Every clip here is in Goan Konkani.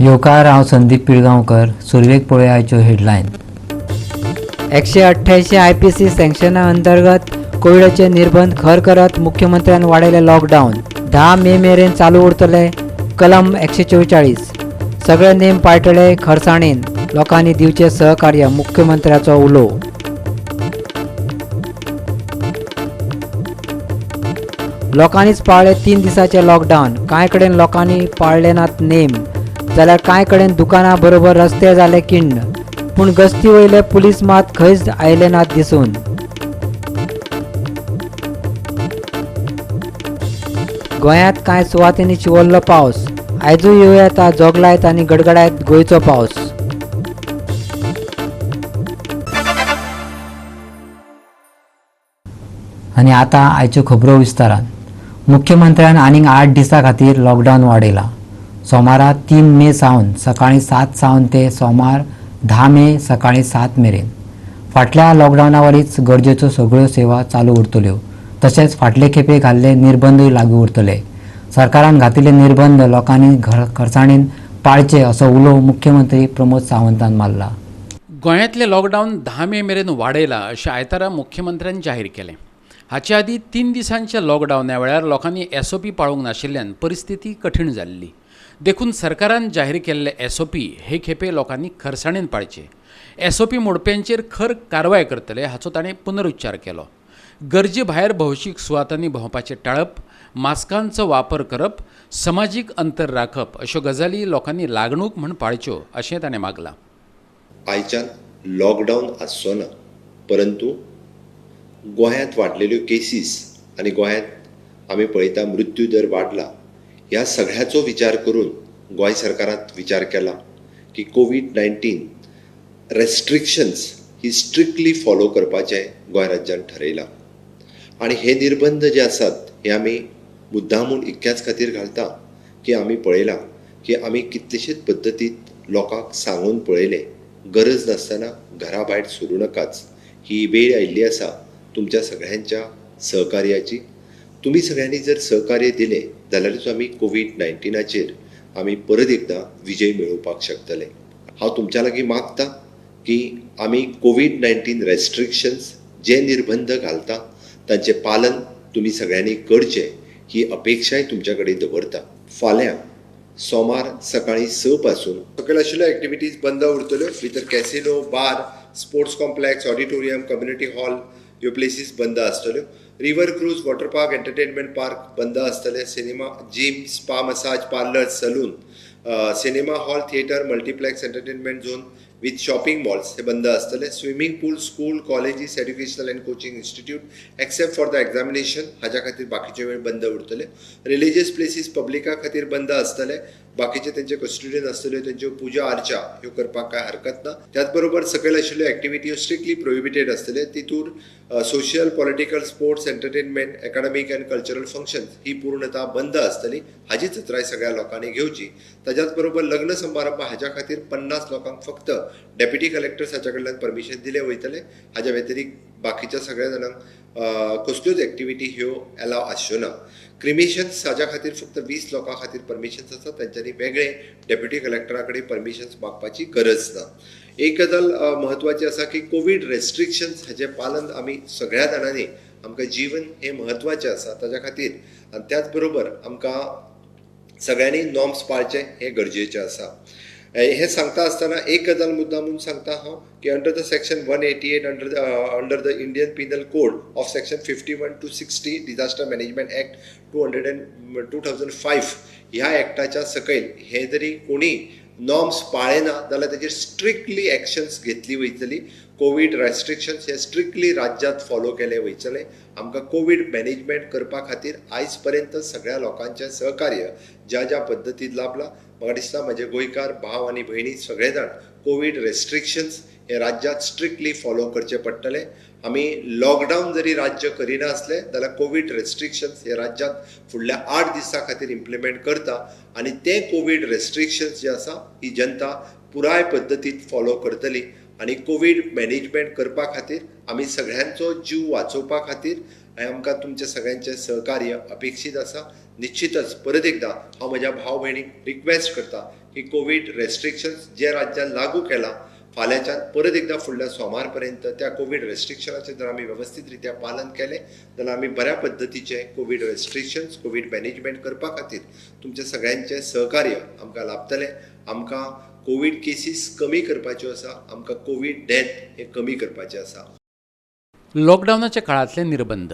येवकार, हांव संदीप पिळगांवकर. सुरवेक पळोवया आयच्यो हेडलायन. 188 IPC सँक्शना अंतर्गत कोविडाचे निर्बंध खर करत मुख्यमंत्र्यान वाडयले लॉकडावन. 10 मे मेरेन चालू उरतले कलम 144. सगळे नेम पाळटले खरसाणेन, लोकांनी दिवचे सहकार्य, मुख्यमंत्र्याचो उलो. लोकांनीच पाळ्ळे 3 दिसांचे लॉकडावन. कांय कडेन लोकांनी पाळ्ळे नात नेम, जाल्यार कांय कडेन दुकानां बरोबर रस्ते जाले किण्ण. पूण गस्ती वयले पुलीस मात खंयच आयले नात दिसून. गोंयांत कांय सुवातींनी शिंवरलो पावस. आयजूय येवं येता जोगलायत आनी गडगडायत गोंयचो पावस. आनी आतां आयच्यो खबरो विस्तारान. मुख्यमंत्र्यान आनीक 8 दिसां खातीर लॉकडावन वाडयला. सोमारा 3 मे सावन सकाळीं 7 सावन ते सोमार 10 मे सकाळीं 7 मेरेन. फाटल्या लॉकडावना वरीच गरजेच्यो सगळ्यो सेवा चालू उरतल्यो. तशेंच फाटले खेपे घाल्ले निर्बंधूय लागू उरतले. सरकारान घातिल्ले निर्बंध लोकांनी खरसाणेन पाळचे असो उलो मुख्यमंत्री प्रमोद सावंतान मारला. गोंयांतलें लॉकडावन 10 मे मेरेन वाडयला अशें आयतारा मुख्यमंत्र्यान जाहीर केलें. हाचे आदीं 3 दिसांच्या लॉकडावना वेळार लोकांनी SOP पाळूंक नाशिल्ल्यान परिस्थिती कठीण जाल्ली. देखून सरकारान जाहीर केल्ले SOP हे खेपे लोकांनी खरसाणेन पाळचे. SOP मोडप्यांचेर खर कारवाय करतले हाचो ताणें पुनरुच्चार केलो. गरजे भायर भौशीक सुवातांनी भोंवपाचें टाळप, मास्कांचो वापर करप, समाजीक अंतर राखप अश्यो गजाली लोकांनी लागणूक म्हूण पाळच्यो अशें ताणें मागलां. आयच्यान लॉकडावन आसचो ना, परंतु गोंयांत वाडलेल्यो केसीस आनी गोंयांत आमी पळयता मृत्यू दर वाडला, ह्या सगळ्याचो विचार करून गोंय सरकारान विचार केला की कोवीड-19 रेस्ट्रिक्शन्स ही स्ट्रिक्टली फॉलो करपाचें गोंय राज्यान ठरयलां. आनी हे निर्बंध जे आसात हे आमी मुद्दामून इतक्याच खातीर घालता की आमी पळयलां की आमी कितलेशेच पद्दतीत लोकांक सांगून पळयलें, गरज नासतना घरा भायर सरूं नाकाच. ही वेळ आयिल्ली आसा तुमच्या सगळ्यांच्या सहकार्याची. तुमी सगळ्यांनी जर सहकार्य दिलें जाल्यारूच आमी कोवीड-19चेर आमी परत एकदां विजय मेळोवपाक शकतले. हांव तुमच्या लागीं मागता की आमी कोवीड-19 रेस्ट्रिक्शन्स जे निर्बंध घालता तांचें पालन तुमी सगळ्यांनी करचें ही अपेक्षाय तुमच्या कडेन दवरता. फाल्यां सोमार सकाळीं 6 पासून सकयल आशिल्ल्यो एक्टिविटीज बंद उरतल्यो. भितर casino, bar, sports complex, auditorium, community hall ह्यो प्लेसीस बंद आसतल्यो. River cruise, water park, entertainment park बंद आसतले. Cinema, gym, spa, massage parlour, saloon, cinema hall, theatre, multiplex, entertainment zone with shopping malls हे बंद आसतले. Swimming pool, school, colleges, educational and coaching institute except for the examination हाज्या खातीर बाकीचे वेळ बंद उरतले. रिलिजियस प्लेसीस पब्लिका खातीर बंद आसतले. बाकीचे तेंचे कस्टडियन आसतल्यो, तेंच्यो पुजा आर्चा ह्यो करपाक कांय हरकत ना. त्याच बरोबर सकयल आशिल्ल्यो एक्टिविटी ह्यो स्ट्रिक्टली प्रोहिबिटेड आसतले. तितूर social, political, sports, entertainment, academic and cultural functions ही पूर्णतः बंद आसतली. हाजी चत्राय सगळ्या लोकांनी घेवची. ताज्याच बरोबर लग्न समारंभ हाज्या खातीर 50 लोकांक फक्त डेप्युटी कलेक्टर्स हाच्या कडल्यान परमिशन दिलें वयतलें. हाज्या व्यतिरिक्त बाकीच्या सगळ्या जाणांक कसल्योच एक्टिविटी ह्यो एलाव आसच्यो ना. क्रिमिशन्स हाज्या खातीर फक्त 20 लोकां खातीर परमिशन्स आसा. तेंच्यांनी वेगळे डेप्युटी कलेक्टरा कडेन परमिशन्स मागपाची गरज ना. एक गजाल म्हत्वाची आसा की कोवीड रेस्ट्रिक्शन्स हाजें पालन आमी सगळ्या जाणांनी, आमकां जीवन हें म्हत्वाचें आसा ताज्या खातीर, आनी त्याच बरोबर आमकां सगळ्यांनी नॉर्म्स पाळचें हें गरजेचें आसा. हें सांगता आसतना एक गजाल मुद्दाम म्हूण सांगता हांव की under the section 188 under the Indian Penal Code of section 51 to 60 disaster management act 2005 ह्या एक्टाच्या सकयल हे जरी कोणी नॉर्म्स पाळ्ळे ना जाल्यार तेजेर स्ट्रिक्टली एक्शन्स घेतली वयतली. कोवीड रेस्ट्रिक्शन्स हे स्ट्रिक्टली राज्यांत फॉलो केले वयतले. आमकां कोवीड मॅनेजमेंट करपा खातीर आयज पर्यंत सगळ्या लोकांचें सहकार्य ज्या ज्या पद्दतीन लाभलां, म्हाका दिसता म्हजे गोंयकार भाव आनी भयणी सगळे जाण कोवीड रेस्ट्रिक्शन्स हे राज्यांत स्ट्रिक्टली फॉलो करचे पडटले. आमी लॉकडावन जरी राज्य करिना आसलें जाल्यार कोवीड रेस्ट्रिक्शन्स हे राज्यांत फुडल्या 8 दिसां खातीर इम्प्लिमेंट करता आनी ते कोवीड रेस्ट्रिक्शन्स जे आसा ही जनता पुराय पद्दतीन फॉलो करतली आनी कोवीड मॅनेजमेंट करपा खातीर आमी सगळ्यांचो जीव वाचोवपा खातीर आमकां तुमच्या सगळ्यांचें सहकार्य अपेक्षीत आसा. निश्चितच परत एकदां हांव म्हज्या भाव भयणीक रिक्वेस्ट करता की कोवीड रेस्ट्रिक्शन्स जे राज्यान लागू केलां फाल्यांच्यान परत एकदां फुडल्या सोमार पर्यंत त्या कोवीड रेस्ट्रिक्शनाचें जर आमी वेवस्थीत रित्या पालन केलें जाल्यार आमी बऱ्या पद्दतीचें कोवीड रेस्ट्रिक्शन्स कोवीड मॅनेजमेंट करपा खातीर तुमच्या सगळ्यांचें सहकार्य आमकां लाभतलें. आमकां कोवीड केसीस कमी करपाच्यो आसा, आमकां कोवीड डेथ हे कमी करपाचें आसा. लॉकडावनाच्या काळांतले निर्बंध.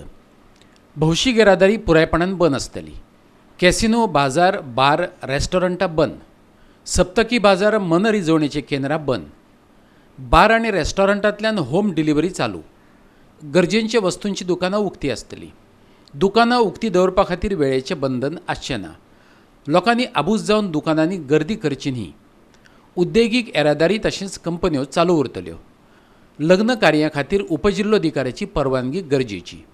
भौशीक येरादारी पुरायपणान बंद आसतली. कॅसिनो, बाजार, बार, रेस्टॉरंटां बंद. सप्तकी बाजार, मनरिजवणेची केंद्रां बंद. बार आनी रेस्टॉरंटांतल्यान होम डिलिव्हरी चालू. गरजेच्या वस्तूंची दुकानां उक्ती आसतली. दुकानां उक्ती दवरपा खातीर वेळेचें बंधन आसचें ना. लोकांनी आबूज जावन दुकानांनी गर्दी करची न्ही. उद्देगीक येरादारी तशेंच कंपन्यो चालू उरतल्यो. लग्न कार्या खातीर उपजिल्लोधिकाऱ्याची परवानगी गरजेची.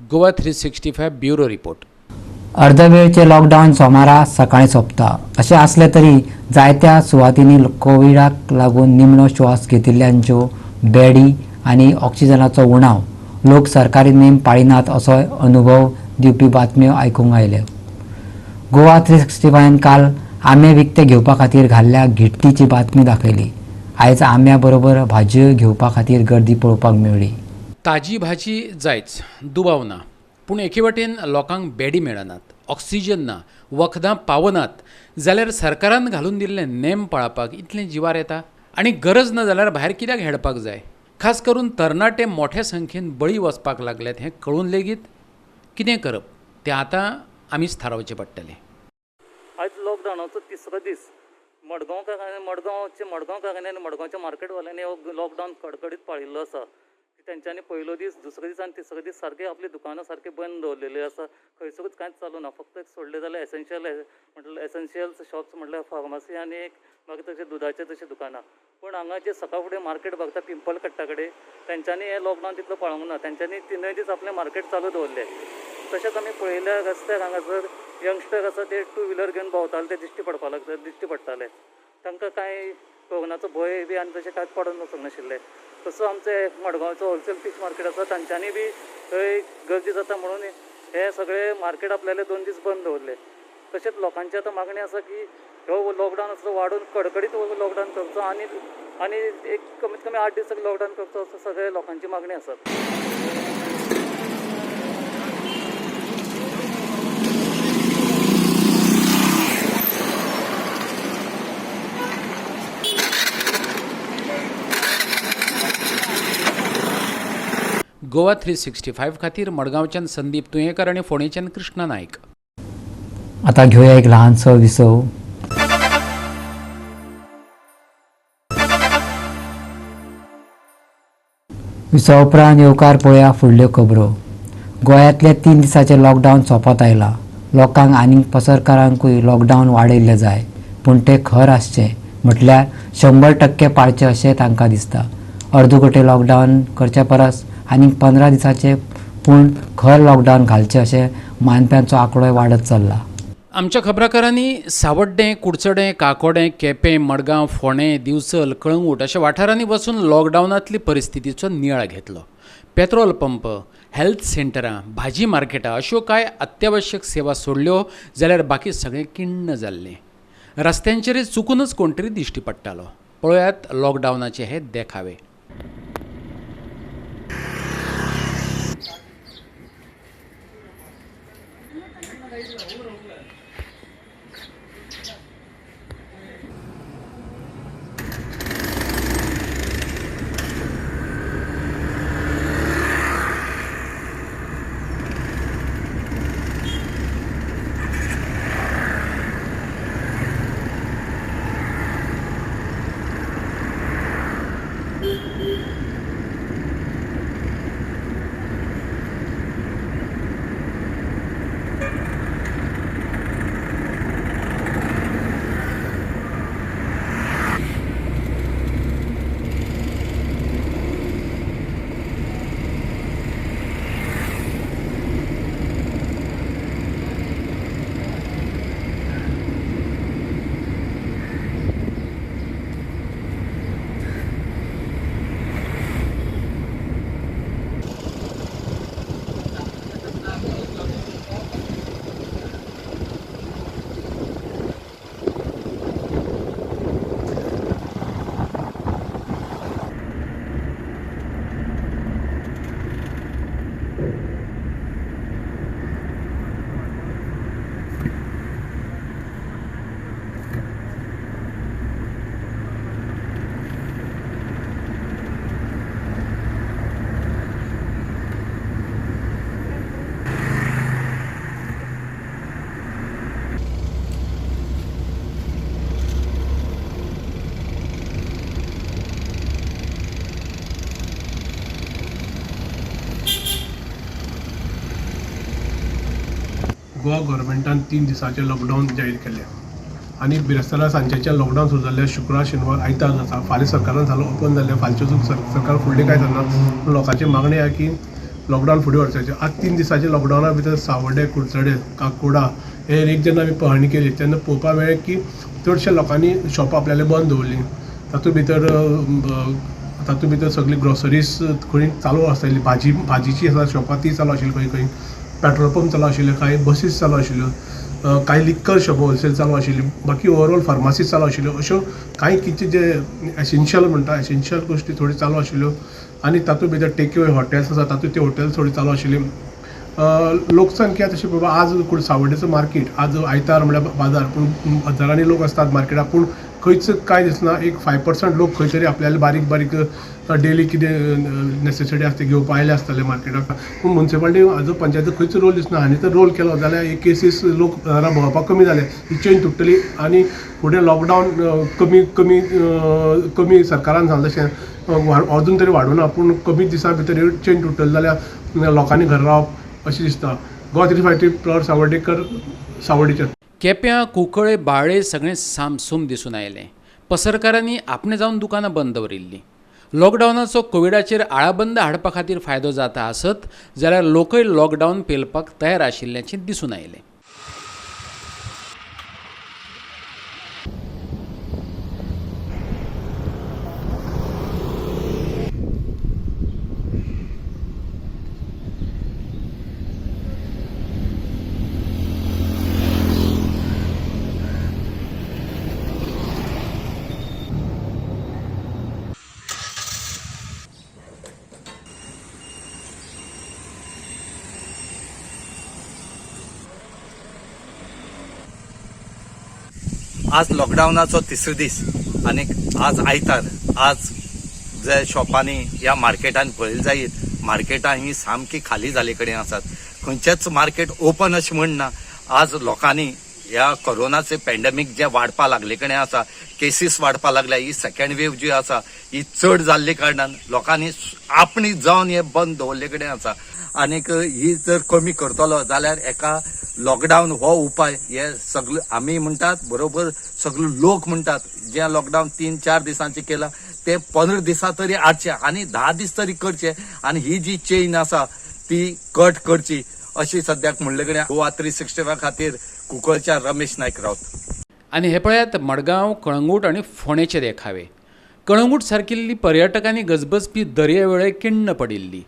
Goa 365 bureau report. अर्दवेळचें lockdown सोमारा सकाळीं सोंपता अशें आसलें तरी जायत्या सुवातींनी कोविडाक लागून निमणो श्वास घेतिल्ल्यांच्यो बेडी आनी ऑक्सिजनाचो उणाव, लोक सरकारी नेम पाळिनात असो अनुभव दिवपी बातम्यो आयकूंक आयल्यो. गोवा 365 काल आंबे विकते घेवपा खातीर घाल्ल्या घिट्टीची बातमी दाखयली. आयज आंब्या बरोबर भाजयो घेवपा खातीर गर्दी पळोवपाक मेळ्ळी. ताजी भाजी जायच, दुबाव ना, पूण एके वटेन लोकांक बेडी मेळनात, ऑक्सिजन ना, वखदां पावनात जाल्यार सरकारान घालून दिल्ले नेम पाळपाक इतलें जिवार येता आनी गरज ना जाल्यार भायर कित्याक हेडपाक जाय? खास करून तरणाटे मोठ्या संख्येन बळी वचपाक लागल्यात हें कळून लेगीत कितें करप तें आतां आमीच थारावचें पडटलें. आयज लॉकडावनाचो तिसरो दीस. मडगांवचे मडगांवकारांनी आनी मडगांवच्या मार्केटवाल्यांनी हो लॉकडावन कडकडीत पाळिल्लो आसा. तेंच्यांनी पयलो दीस, दुसरो दीस आनी तिसरो दीस सारके आपली दुकानां सारकी बंद दवरलेली आसा. खंयसरूच कांयच चालू ना. फक्त एक सोडलें जाल्यार एसेन्शियल म्हटल्यार एसेन्शियल शॉप्स म्हटल्यार फार्मासी आनी एक मागीर तशें दुदाचें तशें दुकानां. पूण हांगा जे सकाळ फुडें मार्केट भरता पिंपल कट्टा कडेन तेंच्यांनी हें लॉकडावन तितलो पाळूंक ना. तेंच्यांनी तिनूय दीस आपलें मार्केट चालू दवरलें. तशेंच आमी पळयल्यार रस्त्यार हांगासर यंगस्टर आसा ते टू व्हिलर घेवन भोंवताले, ते दिश्टी पडपाक लागले, दिश्टी पडटाले. तांकां कांय कोरोनाचो भंय बी आनी तशें कांयच पडून वचूंक नाशिल्लें. तसो आमचे मडगांवचो होलसेल फीश मार्केट आसा तांच्यांनी बी थंय गर्दी जाता म्हणून हे सगळे मार्केट आपल्याले 2 दीस बंद दवरले. तशेंच लोकांची आतां मागणी आसा की हो लॉकडावन आसा वाडोवन कडकडीत लॉकडावन करचो आनी आनी एक कमीत कमी 8 दीस लॉकडावन करचो असो सगळे लोकांची मागणी आसा. गोवा 365 खातीर मडगांवच्यान संदीप तुयेंकर आनी फोंडेच्यान कृष्णा नायक. आता घेऊया एक लहानसो विसव. विसवा उपरांत येवकार पळोवया फुडल्यो खबरो. गोंयांतले 3 दिसांचे लॉकडावन सोंपत आयला. लोकांक आनीक पसरकारांकूय लॉकडावन वाडयल्लें जाय, पूण तें खर आसचें, म्हटल्यार 100% पाळचें अशें तांकां दिसता. अर्दकुटें लॉकडावन करचे परस आनीक 15 दिसांचे पूण खर लॉकडावन घालचें अशें मानप्यांचो आंकडोय वाडत चल्ला. आमच्या खबराकारांनी सावड्डें, कुडचडें, काकोडें, केपें, मडगांव, फोंडें, दिवचल, कळंगूट अशा वाठारांनी वचून लॉकडावनांतली परिस्थितीचो नियाळ घेतलो. पेट्रोल पंप, हेल्थ सेंटरां, भाजी मार्केटां अश्यो कांय अत्यावश्यक सेवा सोडल्यो जाल्यार बाकी सगळें किण्ण जाल्लें. रस्त्यांचेर चुकूनच कोण तरी दिश्टी पडटालो. पळयात लॉकडावनाचे हे देखावे. गोवा गव्हर्मेंटान 3 दिसांचें लॉकडावन जाहीर केलें आनी बिरेस्तारा सांजेचें लॉकडावन सुरू जाल्लें. शुक्रार, शेनवार, आयतार आसा. फाल्यां सरकारान सांगलां ओपन जाल्लें, फालचें सरकार फुडलें कांय सांगना. पूण लोकांची मागणी आहा की लॉकडावन फुडें व्हरचें. आज 3 दिसांचे लॉकडावना भितर सावड्डें, कुडचडें, काकोडा हे एक जेन्ना आमी पळोवणी केली तेन्ना पळोवपाक मेळ्ळें की चडशे लोकांनी शॉपां आपल्याले बंद दवरलीं. तातूंत भितर सगळी ग्रोसरीज खंय चालू आसताली, भाजीची आसा शॉपां ती चालू आशिल्ली, खंय खंय पेट्रोल पंप चालू आशिल्ले, कांय बसीस चालू आशिल्ल्यो, कांय लिक्कर शॉपां होलसेल चालू आशिल्ली, बाकी ओवरऑल फार्मासी चालू आशिल्ल्यो. अश्यो कांय कितें जे एसेन्शियल म्हणटा एसेन्शियल गोश्टी थोड्यो चालू आशिल्ल्यो आनी तातूंत भितर टेक अवे हॉटेल्स आसा तातूंत ती हॉटेल्स थोडी चालू आशिल्ली. लोकसंख्या तशी पळोवपा आज सावड्डेचो मार्केट आज आयतार म्हळ्यार बाजार, पूण हजारांनी लोक आसतात मार्केटाक, पूण खंयच कांय दिसना. एक 5% लोक खंय तरी आपल्याले बारीक बारीक डेली कितें नेसेसिटी आसता ती घेवपा आयले आसतले मार्केटाक. पूण मुन्सिपालिटी हाजो पंचायती खंयच रोल दिसना. आनी जर रोल केलो जाल्यार हे केसीस लोक घरा भोंवपाक कमी जाले, ही चेन तुट्टली आनी फुडें लॉकडावन कमी कमी कमी सरकारान सांगलें तशें अजून तरी वाडूना, पूण कमी दिसां भितर ही चेन तुट्टली जाल्यार लोकांनी घरा रावप अशें दिसता. गोवा 353 प्रॉड सावर्डेकर, सावर्डेच्यान. केप्यां, कुंकळे, बाळे सगळें सामसूम दिसून आयलें. पसरकारांनी आपणे जावन दुकानां बंद दवरिल्लीं. लॉकडावनाचो कोविडाचेर आळाबंद हाडपा खातीर फायदो जाता आसत जाल्यार लोकय लॉकडावन पेलपाक तयार आशिल्ल्याचें दिसून आयलें. आज लॉकडावनाचो तिसरो दीस आनी आज आयतार. आज जे शॉपांनी ह्या मार्केटान पळयलें जायत, मार्केटां ही सामकी खाली जाल्ले कडेन आसात. खंयचेच मार्केट ओपन अशें म्हण ना. आज लोकांनी ह्या कोरोनाचे पॅन्डेमीक जे वाडपा लागले कडेन आसा, केसीस वाडपा लागल्या, ही सेकंड वेव जी आसा ही चड जाल्ले कारणान लोकांनी आपणी जावन हे बंद दवरले कडेन आसा. आनीक ही जर कमी करतलो जाल्यार एका लॉकडावन हो उपाय हे सगळे आमी म्हणटात, बरोबर सगळे लोक म्हणटात. जे लॉकडावन 3-4 दिसांचे केला ते 15 दिसां तरी आडचे आनी 10 दीस तरी करचे आनी ही जी चेन आसा ती कट करची अशी सद्याक म्हणले कडेन गोवा 365 खातीर कुंकळच्या रमेश नायक रावत. आनी हे पळयात मडगांव, कळंगूट आनी फोंडेचे देखावे. कळंगूट सारकिल्ली पर्यटकांनी गजबजपी दर्यावेळे किण्ण पडिल्ली.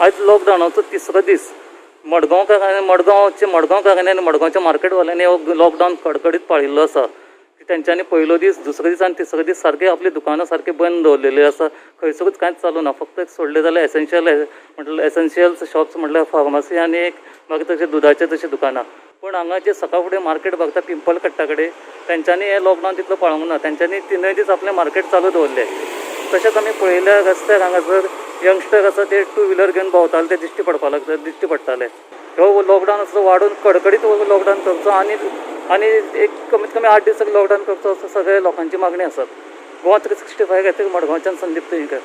आज लॉकडावनाचो तिसरो दीस. मडगांवचे मडगांवकारांनी आनी मडगांवच्या मार्केटवाल्यांनी हो लॉकडावन कडकडीत पाळिल्लो आसा. तेंच्यांनी पयलो दीस, दुसरो दीस आनी तिसरो दीस सारके आपली दुकानां सारकी बंद दवरलेली आसा. खंयसरूच कांयच चालू ना. फक्त एक सोडलें जाल्यार एसेन्शियल म्हटल्यार एसेन्शियल शॉप्स म्हटल्यार फार्मासी आनी एक मागीर तशें दुदाचें तशें दुकानां. पूण हांगा जे सकाळ फुडें मार्केट भरता पिंपल कट्टा कडेन तेंच्यांनी हें लॉकडावन तितलो पाळूंक ना. तेंच्यांनी 3 दीस आपलें मार्केट चालू दवरलें. तशेंच आमी पळयल्यार रस्त्यार हांगासर यंगस्टर आसा ते 2 व्हिलर घेवन भोंवताले, ते दिश्टी पडपाक लागता, दिश्टी पडटाले. हो लॉकडावन असो वाडून कडकडीत लॉकडावन करचो आनी आनी एक कमीत कमी 8 दीस लॉकडावन करचो असो सगळ्या लोकांची मागणी आसा. गोवा 365 खातीर मडगांवच्यान संदीप तुयेंकर.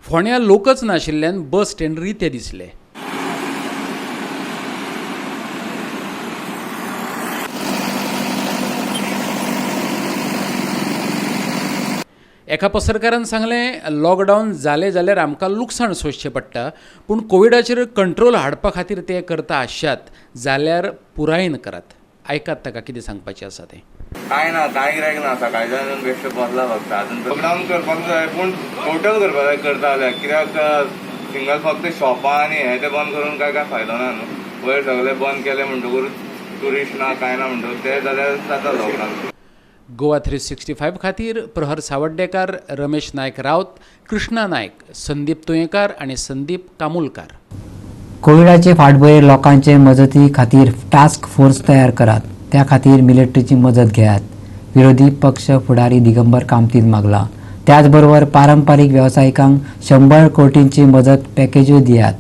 फोंड्यां लोकच नाशिल्ल्यान बस स्टँड रिते दिसले. एका पसरकारान सांगलें, लॉकडावन जालें जाल्यार आमकां लुकसाण सोंसचें पडटा, पूण कोविडाचेर कंट्रोल हाडपा खातीर ते करता आसशात जाल्यार पुरायेन करात. आयकात ताका कितें सांगपाचें आसा तें. कांय ना, कांय गिरायक ना, सकाळच्यान बेश्टें बसला फक्त. आजून लॉकडावन करपाक जाय पूण टोटल करपाक जाय, करता जाल्यार कित्याक सिंगल फक्त शॉपां आनी हें तें बंद करून काय काय फायदो ना न्हू. वयर सगळें बंद केलें म्हणटकूच ट्युरिस्ट ना कांय ना म्हणटकूच तें जाल्यार जाता लॉकडावन. गोवा 365 खातीर प्रहर सावड्डेकार, रमेश नायक रावत, कृष्णा नायक, संदीप तुयेंकार आनी संदीप कामुलकार. कोविडाचे फाटभुंयेर लोकांचे मजती खातीर टास्क फोर्स तयार करात, त्या खातीर मिलिटरीची मजत घेयात, विरोधी पक्ष फुडारी दिगंबर कामतीन मागला. त्याचबरोबर पारंपारीक वेवसायिकांक 100 कोटींची मजत पॅकेजूय दियात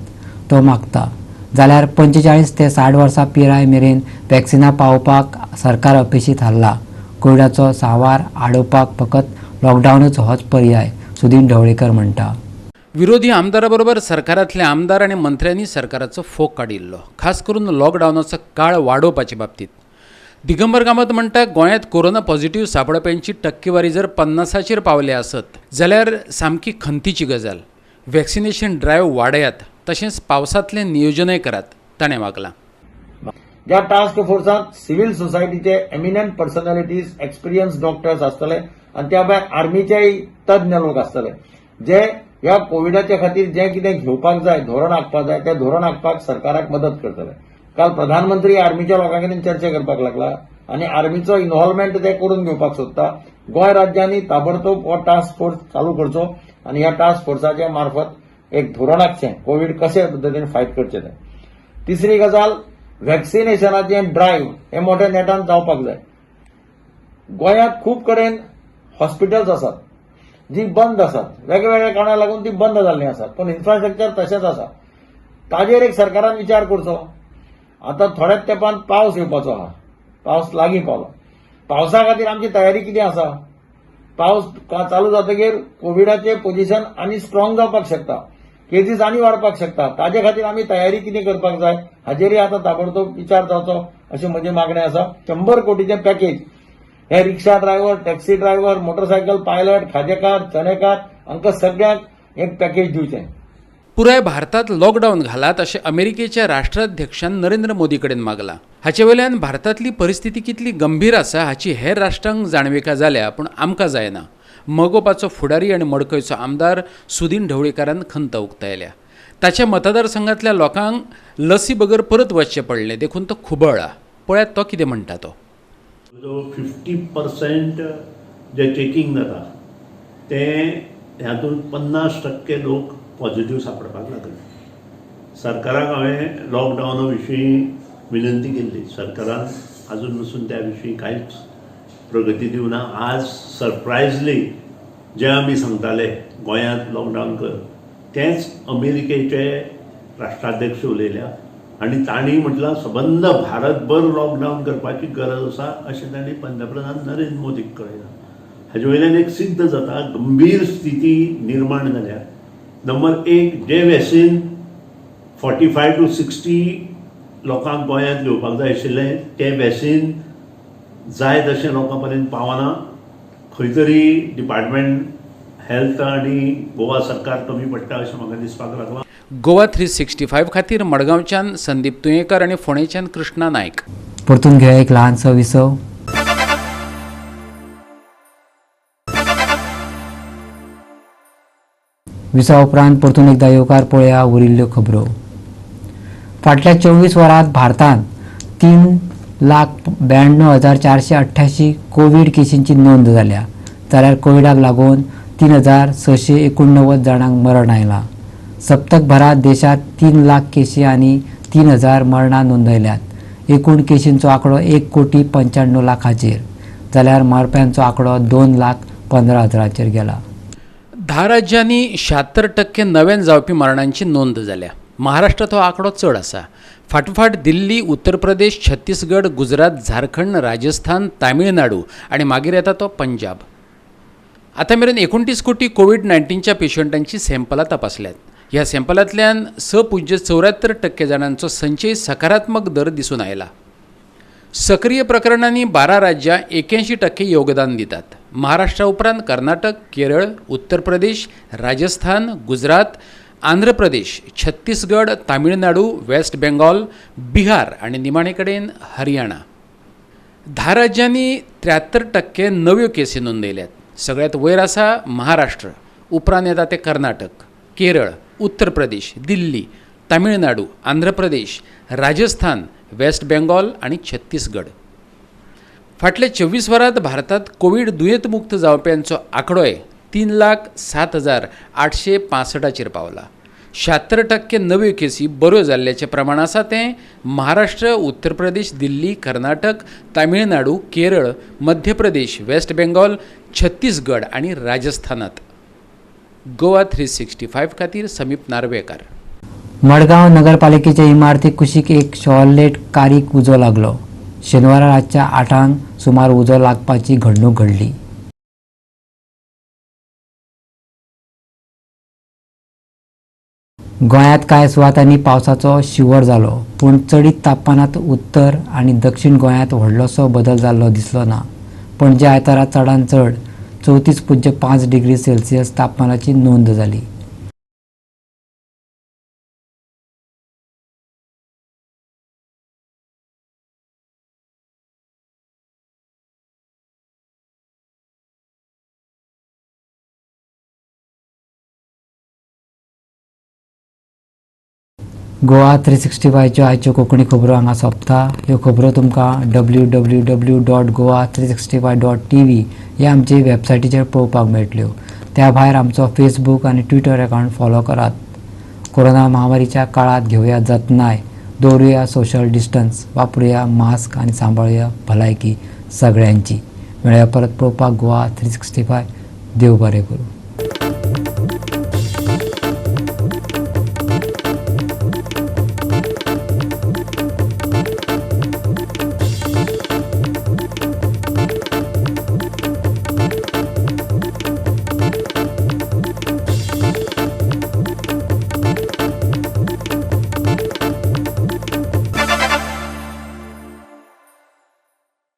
तो मागता. जाल्यार 45 ते 60 वर्सां पिराय मेरेन वॅक्सिनां पावोवपाक सरकार अपेशी थारला. कोविडाचो सांवार आडोवपाक फकत लॉकडावनूच होच पर्याय, सुदीन ढवळीकर म्हणटा. विरोधी आमदारा बरोबर सरकारांतले आमदार आनी मंत्र्यांनी सरकाराचो फोग काडिल्लो, खास करून लॉकडावनाचो काळ वाडोवपाचे बाबतींत. दिगंबर कामत म्हणटा, गोंयांत कोरोना पॉझिटिव्ह सांपडप्यांची टक्केवारी जर 50चेर पावल्या आसत जाल्यार सामकी खंतीची गजाल. वॅक्सिनेशन ड्रायव्ह वाडयात, तशेंच पावसांतलें नियोजनय करात, ताणें मागलां. ज्या टास्क फोर्सांत सिव्हिल सोसायटीचे एमिनंट पर्सनॅलिटीज, एक्सपिरियन्स डॉक्टर्स आसतले आनी त्या भायर आर्मीचेय तज्ञ लोक आसतले, जे ह्या कोविडाच्या खातीर जें कितें घेवपाक जाय, धोरण आंखपाक जाय, तें धोरण आंखपाक सरकाराक मदत करतले. काल प्रधानमंत्री आर्मीच्या लोकां कडेन चर्चा करपाक लागला आनी आर्मीचो इन्वॉल्वमेंट ते करून घेवपाक सोदता. गोंय राज्यांनी ताबडतोब हो टास्क फोर्स चालू करचो आनी ह्या टास्क फोर्साच्या मार्फत एक धोरण आंखचें, कोवीड कशे पद्दतीन फायट करचें तें. तिसरी गजाल, वॅक्सिनेशनाचें ड्रायव्ह हें मोठ्या नेटान जावपाक जाय. गोंयांत खूब कडेन हॉस्पिटल्स आसात जी बंद आसात, वेगवेगळ्या कारणाक लागून ती बंद जाल्लीं आसात, पूण इन्फ्रास्ट्रक्चर तशेंच आसा. ताजेर एक सरकारान विचार करचो. आतां थोड्याच तेंपान पावस येवपाचो आहा, पावस लागीं पावला. पावसा खातीर आमची तयारी कितें आसा? पावस चालू जातकीर कोविडाचें पोजिशन आनी स्ट्रॉंग जावपाक शकता, केजीस आनी वाडपाक शकता. ताजे खातीर आमी तयारी कितें करपाक जाय हाजेरय आतां ताबडतोब विचार जावचो अशें म्हजें मागणें आसा. 100 कोटीचें पॅकेज हे rickshaw driver, taxi driver, motorcycle pilot, खाजेकार, चणेकार हांकां सगळ्यांक एक पॅकेज दिवचें. पुराय भारतांत लॉकडावन घालात अशें अमेरिकेच्या राष्ट्राध्यक्षान नरेंद्र मोदी कडेन मागलां. हाचे वयल्यान भारतांतली परिस्थिती कितली गंभीर आसा हाची हेर राष्ट्रांक जाणविका जाल्या, पूण आमकां जायना. मगोपाचो फुडारी आनी मडकयचो आमदार सुदीन ढवळीकारान खंत उक्तायल्या. ताच्या मतदारसंघांतल्या लोकांक लसी बगर परत वचचें पडलें, देखून तो खुबळ्ळा. पळयात तो कितें म्हणटा तो. 50% जे चेकिंग जाता तें हातूंत 50% लोक पॉझिटिव्ह सापडपाक लागले. सरकाराक हांवें लॉकडावना विशीं विनंती केल्ली, सरकारान आजून पसून त्या विशीं कांयच प्रगती दिवना. आज सरप्रायजली जें आमी सांगताले गोंयांत लॉकडावन कर, तेंच अमेरिकेचे राष्ट्राध्यक्ष उलयल्या आनी तांणी म्हटलां सबंद भारतभर लॉकडावन करपाची गरज आसा अशें तांणी पंतप्रधान नरेंद्र मोदीक कळयलां. हाजे वयल्यान एक सिद्ध जाता गंभीर स्थिती निर्माण जाल्या. नंबर 1, जें वॅक्सिन 45 to 60 लोकांक गोंयांत घेवपाक जाय आशिल्लें तें वॅक्सिन जाय तशें लोकां पर्यंत पावना. खंय तरी डिपार्टमेंट हेल्थ आनी गोवा सरकार कमी पडटा अशें म्हाका दिसपाक लागलां. गोवा 365 खातीर मडगांवच्यान संदीप तुयेंकर आनी फोंडेच्यान कृष्णा नायक. परतून घेया एक ल्हानसो विसव. विसवा उपरांत परतून एकदा येवकार पळया उरिल्ल्यो खबरो. फाटल्या 24 वरांत भारतांत 3,92,488 कोवीड केशींची नोंद जाल्या, जाल्यार कोविडाक लागून 3,689 जाणांक मरण आयलां. सप्तकभरात देशांत 3 लाख केशी आनी 3,000 मरणां नोंदयल्यात. एकूण केशींचो आंकडो 1,95,00,000 जाल्यार मरप्यांचो आंकडो 2,15,000 गेला. 10 राज्यांनी 76% नव्यान जावपी मरणांची नोंद जाल्या. महाराष्ट्रांत हो आंकडो चड आसा. फाटोफाट दिल्ली, उत्तर प्रदेश, छत्तीसगड, गुजरात, झारखंड, राजस्थान, तामिळनाडू आनी मागीर येता तो पंजाब. आतां मेरेन 29 कोटी कोवीड 19च्या पेशंटांची सॅम्पलां तपासल्यात. ह्या सॅम्पलांतल्यान 6.74% जाणांचो संचय सकारात्मक दर दिसून आयला. सक्रीय प्रकरणांनी 12 राज्यां 81% योगदान दितात. महाराष्ट्रा उपरांत कर्नाटक, केरळ, उत्तर प्रदेश, राजस्थान, गुजरात, आंध्र प्रदेश, छत्तीसगड, तामिळनाडू, वेस्ट बेंगॉल, बिहार आनी निमाणे कडेन हरियाणा. 10 राज्यांनी 73% नव्यो केसी नोंदयल्यात. सगळ्यांत वयर आसा महाराष्ट्र, उपरांत येता ते कर्नाटक, केरळ, उत्तर प्रदेश, दिल्ली, तामिळनाडू, आंध्र प्रदेश, राजस्थान, वेस्ट बेंगॉल आनी छत्तीसगड. फाटल्या 24 वरांत भारतांत कोवीड दुयेंत मुक्त जावप्यांचो आंकडोय 3,07,865 पावला. 76% नव्यो केसी बऱ्यो जाल्ल्याचें प्रमाण आसा तें महाराष्ट्र, उत्तर प्रदेश, दिल्ली, कर्नाटक, तामिळनाडू, केरळ, मध्य प्रदेश, वेस्ट बेंगॉल, छत्तीसगड आनी राजस्थानांत. गोवा 365 खातीर समीप नार्वेकार. मडगांव नगरपालिकेच्या इमारती कुशीक एक शॉर्लेट कारीक उजो लागलो. शेनवारा रातच्या 8 सुमार उजो लागपाची घडणूक घडली. गोंयांत कांय सुवातांनी पावसाचो शिंवर जालो, पूण चडीत तापमानांत उत्तर आनी दक्षिण गोंयांत व्हडलोसो बदल जाल्लो दिसलो ना. पणजे आयतारा चडांत चड 34.5 डिग्री सेल्सियस तापमानाची नोंद जाली. गोवा 365च्यो आयच्यो कोंकणी खबरो हांगा सोंपता. ह्यो खबरो तुमकां www.goa365.tv ह्या आमचे वेबसायटीचेर पळोवपाक मेळटल्यो. त्या भायर आमचो फेसबूक आनी ट्विटर अकावंट फॉलो करात. कोरोना महामारीच्या काळांत घेवया जतनाय, दवरुया सोशल डिस्टन्स, वापरुया मास्क आनी सांबाळुया भलायकी सगळ्यांची. मेळया परत पळोवपाक गोवा 365. देव बरें करूं.